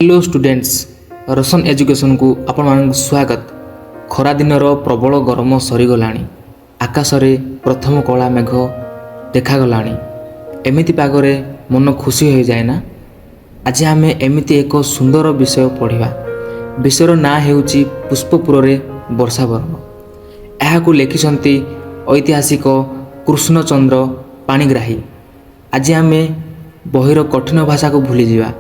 Hello students, Roshan ଏଜୁକେସନକୁ ଆପଣମାନଙ୍କୁ ସ୍ୱାଗତ। ଖରାଦିନର ପ୍ରବଳ ଗରମ ସରିଗଲାଣି। ଆକାଶରେ ପ୍ରଥମ କଳା ମେଘ ଦେଖାଗଲାଣି। ଏମିତି ପାଗରେ ମନ ଖୁସି ହୋଇଯାଏ ନା? ଆଜି ଆମେ ଏମିତି ଏକ ସୁନ୍ଦର ବିଷୟ ପଢ଼ିବା। ବିଷୟର ନାଁ ହେଉଛି ପୁଷ୍ପପୁରରେ ବର୍ଷାବରଣ। ଏହାକୁ ଲେଖିଛନ୍ତି ଐତିହାସିକ କୃଷ୍ଣଚନ୍ଦ୍ର ପାଣିଗ୍ରାହୀ। ଆଜି ଆମେ ବହିର କଠିନ ଭାଷାକୁ ଭୁଲିଯିବା,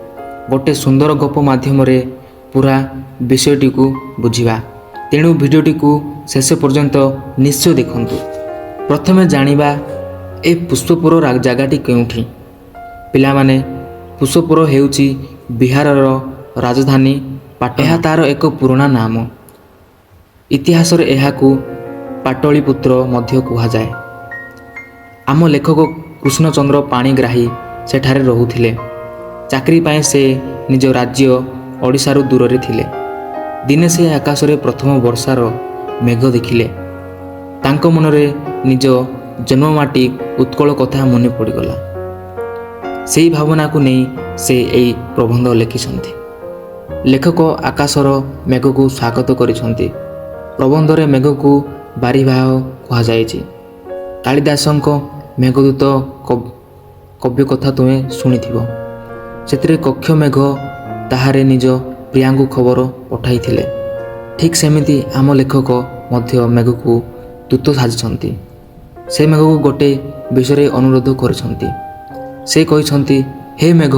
ଗୋଟେ ସୁନ୍ଦର ଗପ ମାଧ୍ୟମରେ ପୁରା ବିଷୟଟିକୁ ବୁଝିବା। ତେଣୁ ଭିଡ଼ିଓଟିକୁ ଶେଷ ପର୍ଯ୍ୟନ୍ତ ନିଶ୍ଚୟ ଦେଖନ୍ତୁ। ପ୍ରଥମେ ଜାଣିବା ଏ ପୁଷ୍ପପୁର ଜାଗାଟି କେଉଁଠି। ପିଲାମାନେ, ପୁଷ୍ପପୁର ହେଉଛି ବିହାରର ରାଜଧାନୀ ପାଟନା। ଏହା ତାର ଏକ ପୁରୁଣା ନାମ। ଇତିହାସରେ ଏହାକୁ ପାଟଳିପୁତ୍ର ମଧ୍ୟ କୁହାଯାଏ। ଆମ ଲେଖକ କୃଷ୍ଣଚନ୍ଦ୍ର ପାଣିଗ୍ରାହୀ ସେଠାରେ ରହୁଥିଲେ। ଚାକିରି ପାଇଁ ସେ ନିଜ ରାଜ୍ୟ ଓଡ଼ିଶାରୁ ଦୂରରେ ଥିଲେ। ଦିନେ ସେ ଆକାଶରେ ପ୍ରଥମ ବର୍ଷାର ମେଘ ଦେଖିଲେ। ତାଙ୍କ ମନରେ ନିଜ ଜନ୍ମମାଟି ଉତ୍କଳ କଥା ମନେ ପଡ଼ିଗଲା। ସେଇ ଭାବନାକୁ ନେଇ ସେ ଏଇ ପ୍ରବନ୍ଧ ଲେଖିଛନ୍ତି। ଲେଖକ ଆକାଶର ମେଘକୁ ସ୍ୱାଗତ କରିଛନ୍ତି। ପ୍ରବନ୍ଧରେ ମେଘକୁ ବାରିବାହ କୁହାଯାଇଛି। କାଳିଦାସଙ୍କ ମେଘଦୂତ କବ୍ୟ କଥା ତୁମେ ଶୁଣିଥିବ। ସେଥିରେ କକ୍ଷ ମେଘ ତାହାରେ ନିଜ ପ୍ରିୟାଙ୍କୁ ଖବର ପଠାଇଥିଲେ। ଠିକ୍ ସେମିତି ଆମ ଲେଖକ ମଧ୍ୟ ମେଘକୁ ଦୂତ ସାଜିଛନ୍ତି। ସେ ମେଘକୁ ଗୋଟେ ବିଷୟରେ ଅନୁରୋଧ କରିଛନ୍ତି। ସେ କହିଛନ୍ତି, "ହେ ମେଘ,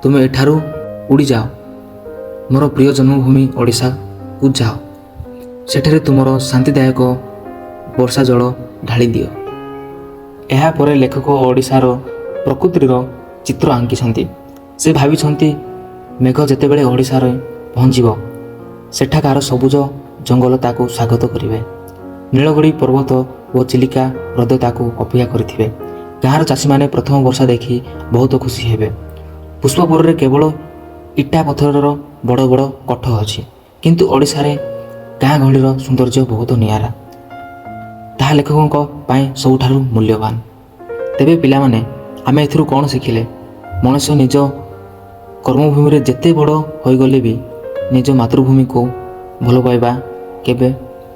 ତୁମେ ଏଠାରୁ ଉଡ଼ିଯାଅ। ମୋର ପ୍ରିୟ ଜନ୍ମଭୂମି ଓଡ଼ିଶାକୁ ଯାଅ। ସେଠାରେ ତୁମର ଶାନ୍ତିଦାୟକ ବର୍ଷା ଜଳ ଢାଳି ଦିଅ।" ଏହାପରେ ଲେଖକ ଓଡ଼ିଶାର ପ୍ରକୃତିର ଚିତ୍ର ଆଙ୍କିଛନ୍ତି। ସେ ଭାବିଛନ୍ତି, ମେଘ ଯେତେବେଳେ ଓଡ଼ିଶାରେ ପହଞ୍ଚିବ, ସେଠାକାର ସବୁଜ ଜଙ୍ଗଲ ତାକୁ ସ୍ୱାଗତ କରିବେ। ନୀଳଗିରି ପର୍ବତ ଓ ଚିଲିକା ହ୍ରଦ ତାକୁ ଅପେକ୍ଷା କରିଥିବେ। ଗାଁର ଚାଷୀମାନେ ପ୍ରଥମ ବର୍ଷା ଦେଖି ବହୁତ ଖୁସି ହେବେ। ପୁଷ୍ପପୁରରେ କେବଳ ଇଟା ପଥରର ବଡ଼ ବଡ଼ କୋଠ ଅଛି, କିନ୍ତୁ ଓଡ଼ିଶାରେ ଗାଁ ଗହଳିର ସୌନ୍ଦର୍ଯ୍ୟ ବହୁତ ନିଆରା। ତାହା ଲେଖକଙ୍କ ପାଇଁ ସବୁଠାରୁ ମୂଲ୍ୟବାନ। ତେବେ ପିଲାମାନେ, ଆମେ ଏଥିରୁ କ'ଣ ଶିଖିଲେ? ମଣିଷ ନିଜ କର୍ମଭୂମିରେ ଯେତେ ବଡ଼ ହୋଇଗଲେ ବି ନିଜ ମାତୃଭୂମିକୁ ଭଲ ପାଇବା କେବେ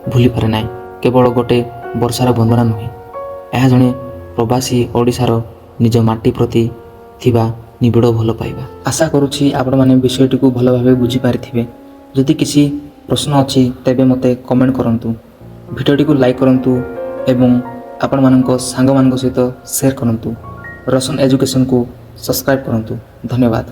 ଭୁଲିପାରେ ନାହିଁ। କେବଳ ଗୋଟେ ବର୍ଷାର ବନ୍ଦନା ନୁହେଁ, ଏହା ଜଣେ ପ୍ରବାସୀ ଓଡ଼ିଶାର ନିଜ ମାଟି ପ୍ରତି ଥିବା ନିବିଡ଼ ଭଲ ପାଇବା। ଆଶା କରୁଛି ଆପଣମାନେ ବିଷୟଟିକୁ ଭଲ ଭାବେ ବୁଝିପାରିଥିବେ। ଯଦି କିଛି ପ୍ରଶ୍ନ ଅଛି, ତେବେ ମୋତେ କମେଣ୍ଟ କରନ୍ତୁ। ଭିଡ଼ିଓଟିକୁ ଲାଇକ୍ କରନ୍ତୁ ଏବଂ ଆପଣମାନଙ୍କ ସାଙ୍ଗମାନଙ୍କ ସହିତ ସେୟାର କରନ୍ତୁ। ରୋଶନ ଏଜୁକେସନକୁ ସବସ୍କ୍ରାଇବ୍ କରନ୍ତୁ। ଧନ୍ୟବାଦ।